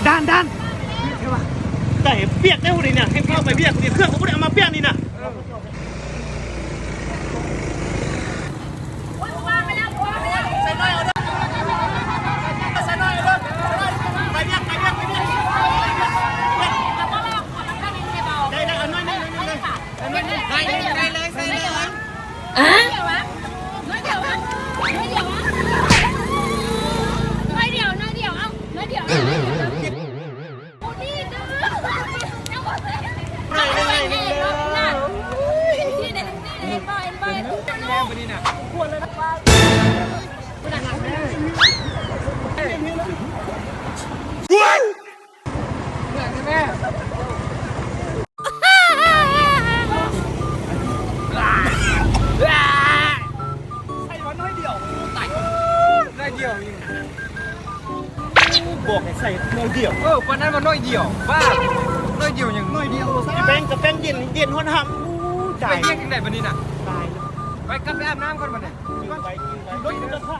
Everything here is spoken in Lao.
ດ່ານ ດ່ານ ໄດ້ປຽກແລ້ວນີ້ນະ ໃຫ້ເຂົ້າໄປປຽກນີ້ ເຄື່ອງກໍບໍ່ໄດ້ເອົາມາປຽກນີ້ນະ. ໄດ້ ໄດ້ ເອົາໜ້ອຍໜຶ່ງ ໜ້ອຍໜຶ່ງ ໄດ້ເລີຍ ໄດ້ເລີຍ. ອະ ໜ້ອຍດຽວຫວະ ໜ້ອຍດຽວຫວະ ໜ້ອຍດຽວຫວະ ໜ້ອຍດຽວ ໜ້ອຍດຽວ ເອົາ ໜ້ອຍດຽວ ໂອ້ ນີ້ເດີ ໜ້ອຍໜຶ່ງ ໜ້ອຍໜຶ່ງ ເຫັນບໍ່ ເຫັນບໍ່ ເຫັນບໍ່ ໃສ່ວ່າໜ້ອຍດຽວ ຕາຍ ໜ້ອຍດຽວອີກ ບອກໃຫ້ໃສ່ໜ້ອຍດຽວ. ເອີ ປານນັ້ນວ່າໜ້ອຍດຽວ ບ້າ ໜ້ອຍດຽວຫຍັງ ໜ້ອຍດຽວ ແປ້ງກັບແປ້ງເຢັນ ເຢັນຮອດຫຳ. ໂອ້ ຕາຍ ໄປແຍກຈັ່ງໃດບັດນີ້ນະ ຕາຍ ໄປ ກັບໄປອາບນ້ຳກ່ອນບັດນີ້ ກິນໄປ ກິນໄປ ລົດ ລົດ